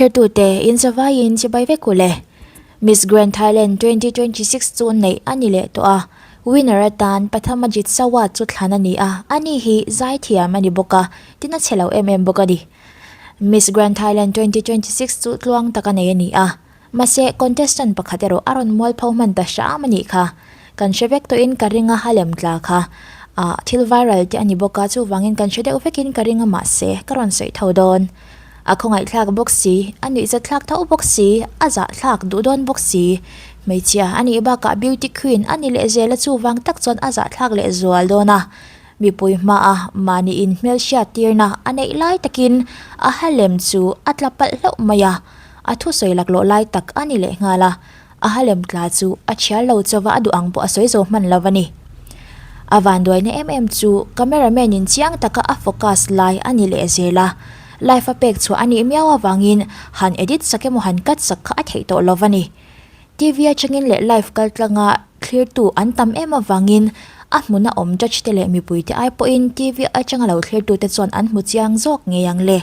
Thlertute in zavaiin chibai vek u le. Miss Grand Thailand 2026 chu neih a ni leh tawh a, winner atan Pathamajit Sawat chu thlan a ni a, ani hi zaithiam a ni bawk a, tin a chhe lo em em bawk a ni. Miss Grand Thailand 2026 chu tluang tak a nei a ni a, mahse contestant pakhat erawh a rawn mualpho hman ta hram a nih kha. Kan hre vek tawhin ka ring a, a lem tla kha. Ah, thil viral te a ni bawk a, chuvangin kan hre deuh vekin ka ring a mahse ka rawn sawi tho dawn. A khawngaihthlak bawk si, a nuihzatthlak tho bawk si, a zahthlak duh dawn bawk si. Hmeichhia a nih bakah beauty queen a ni leh zel a chuvang tak chuan a zahthlak leh zual dawn a. Mipui hmaa mahni inhmelhriat tirna a neih lai takin a ha lem chu a tla palh hlauh mai a, a thusawi laklawh lai tak a ni leh nghal a, a ha lem tla chu a thial lo chauva a duh ang pawh a sawi zo hman lo a ni. A vanduaina em em chu cameraman in chiang taka a focus lai a ni leh zel a, live a pek chhuah a nih miau avangin han edit sak emaw han cut sak kha a theih tawh lo a ni. TV atangin leh live kal tlanga thlirtu an tam em avangin a hmuna awm judge te leh mipui te ai pawhin TV atanga lo thlirtu te chuan an hmu chiang zawk ngei ang le.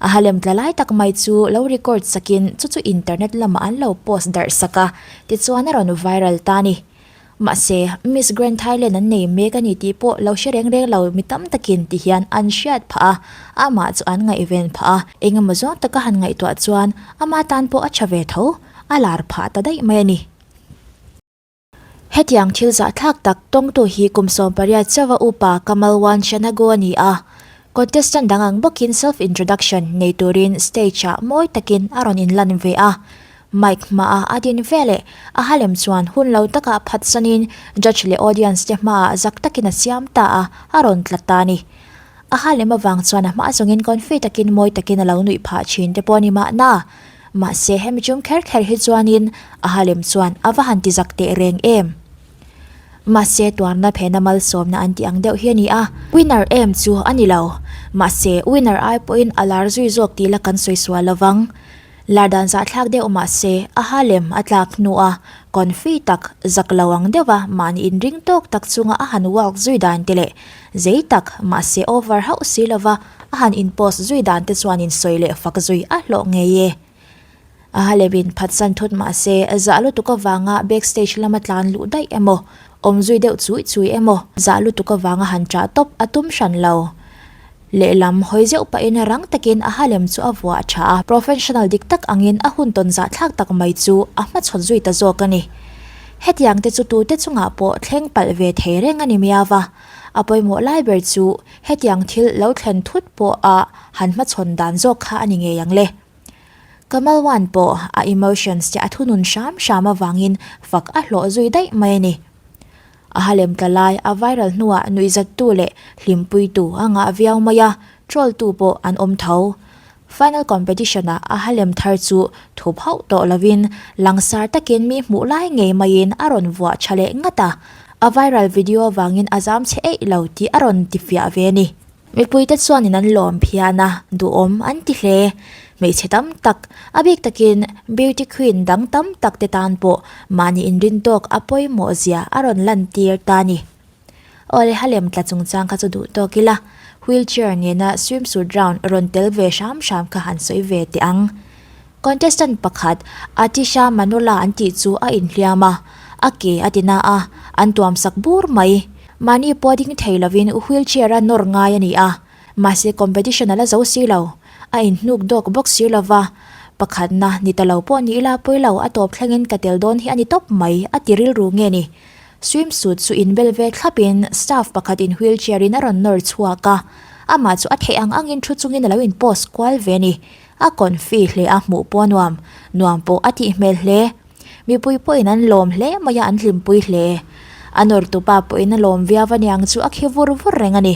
A halem tla lai tak mai chu lo record sakin chu chu internet lamah an lo post darh sak a, tichuan a rawn viral ta a ni. Mahse, Miss Grand Thailand an nei mek a ni tih pawh lo hre reng reng lo mi tam takin ti hian an hriat phah a, amah chu an ngaihven phah a, engemaw zawng taka han ngaihtuah chuan ama tan pawh a tha ve tho, a lar phah ta daih mai a ni. Hetiang thil zahthlak tak tawngtu hi kum 18 chauha upa Kamalwan Shanago a ni a, contestant dang ang bawkin self introduction nei turin stage ah mawi takin a rawn inlan ve a, Mic hmaah a din veleh a halem chuan hun lo takah phatsanin judge leh audience te hmaah zak takin a siam ta a, a rawn tla ta a ni. A halem avang chuan a hma zawngin confi takin mawi takin a lo nuih phah thin te pawh a ni mahna. Mahse hemi chung kher kher hi chuanin a halem chuan a va han ti zak teh reng em. Mahse tuarna phena malsawmna an tih ang deuh hi a ni a, winner em chu a ni lo. Mahse winner ai pawhin a lar zui zawk tih la kan sawi sual lovang. Lar dan zahthlak deuh mah se, a ha lem a tlak hnuah confi tak, zak lo ang deuha mahni inring tawk tak chunga a han walk zui dan te leh zei tak, mahse over hauh si lova a han inpost zui dan te chuan insawi leh fak zui a hlawh ngei e. A ha lem in phatsan thut mah se, zah lutuk avanga backstage lama tlan luh daih emaw, awm zui deuh chui chui emaw, zah lutuk avanga han ṭah tawp a tum hran lo. Lehlam hawi zeuh pahin rang takin a halem chu a vuah tha a, professional dik tak angin a hun tawn zahthlak tak mai chu a hmachhawn zui ta zawk a ni. Hetiang te chu tute chungah pawh thleng palh ve thei reng a ni miau va, a pawimawh lai ber chu hetiang thil lo thlen thut pawh a han hmachhawn dan zawk kha a ni ngei ang le. Kamal Wan pawh a emotions te a thunun hram hram avangin fak a hlawh zui daih mai a ni. A halem tla lai a viral hnuah nuihzattu leh hlimpuitu a ngah viau mai a, troll tu pawh an awm tho. Final competition ah a halem thar chu thup hauh tawh lovin langsar takin mi hmuh lai ngei maiin a rawn vuah tha leh ngat a, a viral video avangin a zam chhe eih lo tih a rawn tifiah ve a ni. Mipuite chuanin an lawm phian a, duhawm an ti hle. Hmeichhe tam tak, a bik takin beauty queen dang tam tak te tan pawh mahni inrin tawk a pawimawh zia a rawn lantir ta a ni. Awle Halem tla chungchang kha chu duh tawk ila, wheelchair nena swimsuit round rawn tel ve hram hram kha han sawi ve teh ang. Contestant pakhat Atisha Manola an tih chu a inhliam a, a ke a ti na a, an tuam sak bur mai. Mahni pawh ding thei lovin wheelchair a nawr ngai a ni a, mahse competition a la zo si lo, a inhnuk dawk bawk si lova, pakhatna ni ta lo pawh ni ila pawi lo a tawp thlengin ka tel dawn hi a ni tawp mai a ti rilru nge ni. Swimsuit chu inbel ve thlapin staff pakhatin wheelchair in a rawn nawr chhuak a, amah chu a theih ang angin thu chungin a lo inpost kual ve a ni. A confi hle a hmuh pawh a nuam, nuam pawh a tih hmel hle. Mipui pawhin an lawm hle mai a, an hlimpui hle. A nawrtu pa pawhin a lawm viau a niang chu a khi vur vur reng a ni.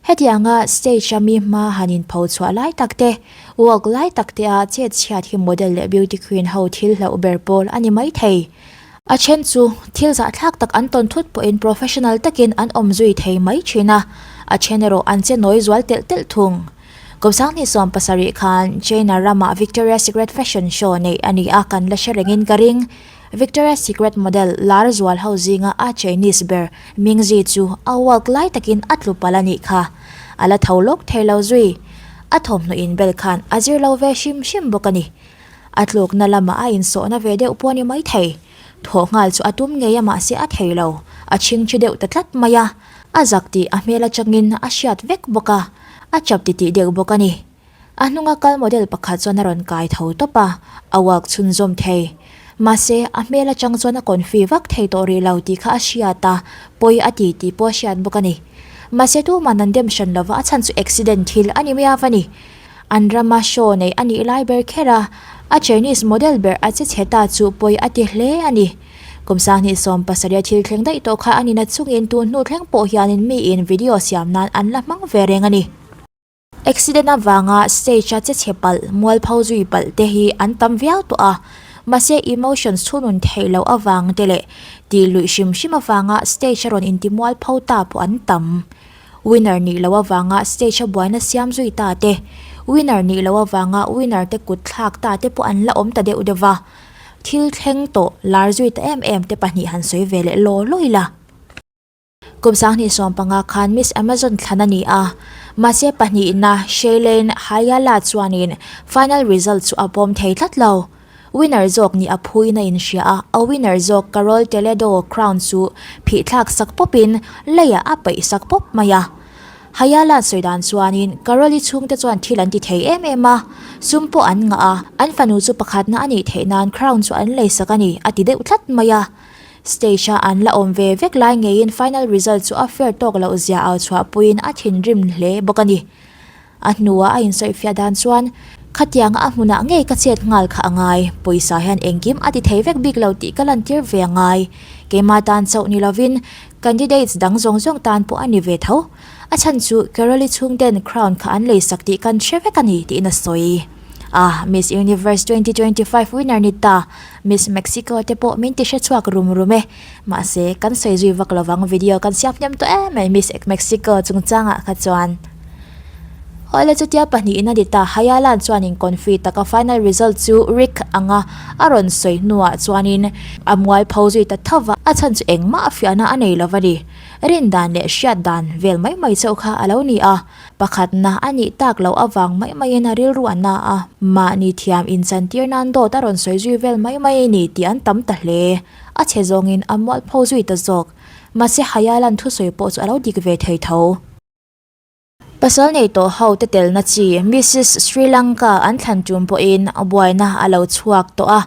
Hetianga stage a mi hma han inpho chhuah lai tak te, walk lai tak te a chet chhiat hi model leh beauty queen ho thil hlauh ber pawl a ni mai thei. A then chu thil zahthlak tak an tawn thut pawhin professional takin an awm zui thei mai thin a, a then erawh an che nawi zual telh telh thung. Kum 2017 khan China ramah Victoria's Secret Fashion Show neih a ni a, kan la hre rengin ka ring. Victoria's Secret model lar zual ho zinga a Chinese ber Mingzi chu a walk lai takin a tlu palh a nih kha. A la tho lawk thei lo zui. A thawmhnaw inbel khan a zir lo ve hrim hrim bawk a ni. A tlukna lamah a insawhna ve deuh pawh a ni maithei. Thawh nghal chu a tum ngei a mahse a thei lo, a chhingchhi deuh ta tlat mai a. A zak tih a hmel atangin a hriat vek bawk a, a chap titih deuh bawk a ni. A hnunga kal model pakhat chuan a rawn kai tho tawp a, a walk chhunzawm thei. Mahse, a hmel atang chuan a confi vak thei tawh rih lo tih kha a hriat a, pawi a ti tih pawh a hriat bawk a ni. Mahse, tuman an dem hran lova a chhan chu accident thil a ni miau a ni. An rama show nei a nih lai ber kher a, a Chinese model ber a che chhe ta chu pawi a ti hle a ni. Kum 2017 a thil thleng daih tawh kha a ni na chungin tun hnu thleng pawh hianin miin video siam nan an la hmang ve reng a ni. Accident avanga stage a che chhe palh, mualpho zui palh te hi an tam viau tawh a, mahse emotions chhunun theih loh avang te leh tih luih hrim hrim avanga stage a rawn inti mualpho ta pawh an tam. Winner nih loh avanga stage a buaina siam zui ta te, winner nih loh avanga winner te kut thlak ta te pawh an la awm ta deuh deuh va. Thil thleng tawh lar zui ta em em te pahnih han sawi ve leh law law ila. Kum 2015 khan Miss Amazon thlan a ni a, mahse pahnihna Shailene Hayala chuanin final result chu a pawm thei tlat lo. Winner zawk nih a phuin a inhria a, a winner zawk Carol Toledo crown chu phihthlak sak pawpin leiah a paih sak pawp mai a. Hayala sawi dan chuanin Carol-i chhungte chuan thil an ti thei em em a, sum pawh an ngah a, an fanu chu pakhatna a nih theih nan crown chu an leisak a ni a ti deuh tlat mai a. Stage-a an la awm ve vek lai ngeiin final result chu a fair tawk loh zia au chhuahpuiin a thinrim hle bawk a ni. A hnuah a insawifiah dan chuan, Khatianga a hmunah ngei ka chet nghal kha a ngai, pawisa hian engkim a ti thei vek bik lo tih ka lantir ve a ngai. Keimah tan chauh ni lovin candidates dang zawng zawng tan pawh a ni ve tho. A chhan chu Carol-i chhungten crown kha an leisak tih kan hre vek a ni tiin a sawi. Ah, Miss Universe 2025 winner ni ta, Miss Mexico te pawh min ti hre chhuak rum rum e. Mahse, kan sawi zui vak lovang video kan siam hnem tawh em mai Miss Mexico chungchangah kha chuan. Awle chutia pahnihin a ni ta, Hayalan chuanin confi taka final result chu Rick anga a rawn sawi hnuah chuanin a mualpho zui ta tho va, a chhan chu engmah fiahna a nei lo va ni. Rin dan leh hriat dan vel mai mai chauh kha a lo ni a, pakhatna a nih tak loh avang mai maiin a rilru a na a, mahni thiam inchantir nan dawt a rawn sawi zui vel mai mai a ni tih an tam ta hle. A chhe zawngin a mualpho zui ta zawk. Mahse Hayalan thusawi pawh chu a lo dik ve thei tho. Pasal nei tawh ho te telna chi Mrs Sri Lanka an thlan tum pawhin buaina a lo chhuak tawh a,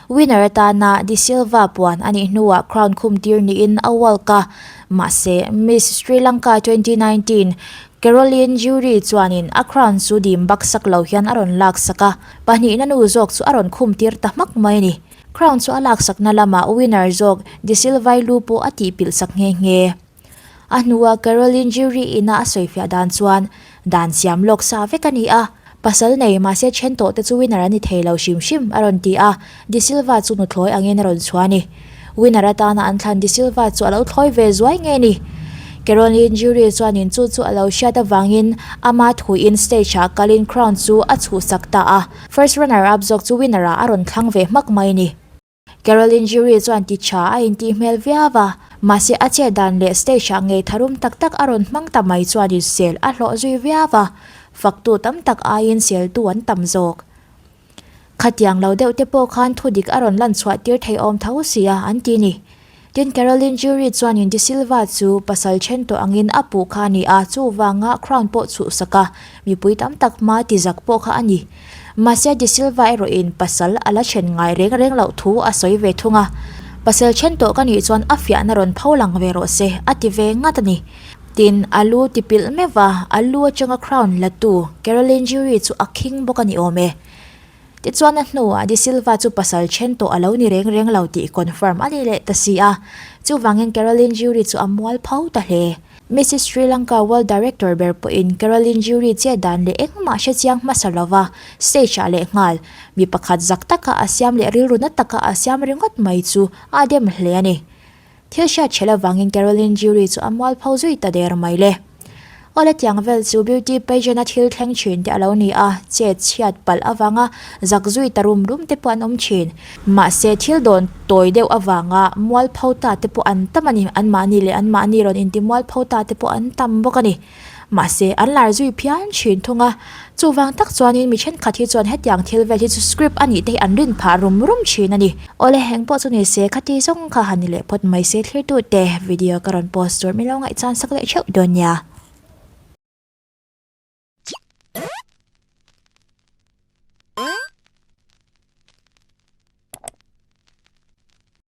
winner atana De Silva puan a nih hnuah crown khum tir niin a walk a, mahse Miss Sri Lanka 2019 Caroline Jury chuanin a crown chu dim baksak lo hian a rawn laksak a, pahnihna nu zawk chu a rawn khum tir ta hmak mai a ni. Crown chu a laksakna lamah winner zawk De Silva-i lu pawh a tihpilh sak nghe nghe. A hnua Caroline Jury ina a sawifiah dan chuan dan siam lawk sa vek a ni a, pasal nei mahse then tawh te chu winner a ni thei lo hrim hrim a rawn ti a, De Silva chu nuthlawi angin a rawn chhuah a ni. Winner atana an thlan De Silva chu a lo thlawi ve zuai nge ni? Caroline Jury chuanin chu chu a lo hriat avangin ama thuin stage ah kalin crown chu a chhuhsak ta a, first runner up zawk chu winner ah a rawn thlang ve hmak mai a ni. Caroline Jury chuan ti tha a intih hmel viau a, mahse a chet dan leh stage ah ngei tharum tak tak a rawn hmang ta mai chuan in sel a hlawh zui viau a, faktu tam tak aiin seltu an tam zawk. Khatiang lo deuh te pawh khan thudik a rawn lan chhuah tir thei awm tho sia an ti ni. Tin, Caroline Jury chuanin De Silva chu pasal then tawh angin a puh kha a ni a, chuvanga crown pawh chhuhsak a, mipui tam tak hma ti zak pawh kha a ni. Mahse, De Silva erawhin pasal a la then ngai reng reng loh thu a sawi ve thung a, Pasal then tawh ka nih chuan a fiahna rawn pho lang ve rawh se, a ti ve ngat a ni. Tin, a lu ti pilh meuh a, a lu atanga crown la tu Caroline Jury chu a khing bawk a ni awm e. Tichuan a hnuah De Silva chu pasal then tawh a lo ni reng reng lo tih confirm a ni leh ta si a, chuvangin Caroline Jury chu a mual pho ta hle. Mrs Sri Lanka World Director ber pawhin Caroline Jury chet dan leh engmah hre chiang hmasa lova stage ah leh nghal mi pakhat zak taka a siam leh rilru na taka a siam ringawt mai chu a dem hle a ni. Thil hriat ṭhelh avangin Caroline Jury chu a mual pho zui ta der mai le. Awle tiang vel chu beauty pageant a thil thleng thin te a lo ni a, chet chhiat palh avanga zak zui ta rum rum te pawh an awm thin. Mahse thil dawn tawi deuh avanga mualpho ta te pawh an tam a ni, anmahni leh anmahni rawn inti mualpho ta te pawh an tam bawk a ni. Mahse, an lar zui phian thin thung a. Chuvang tak chuanin mi thenkhat hi chuan hetiang thil vel hi chu script a nih te hi an rin phah rum rum thin a ni. Awle, eng pawh chu ni se, khati zawng kha han ni leh phawt mai se thlirtute video ka rawn post tur min lo ngaihchan sak leh theuh dawn nia.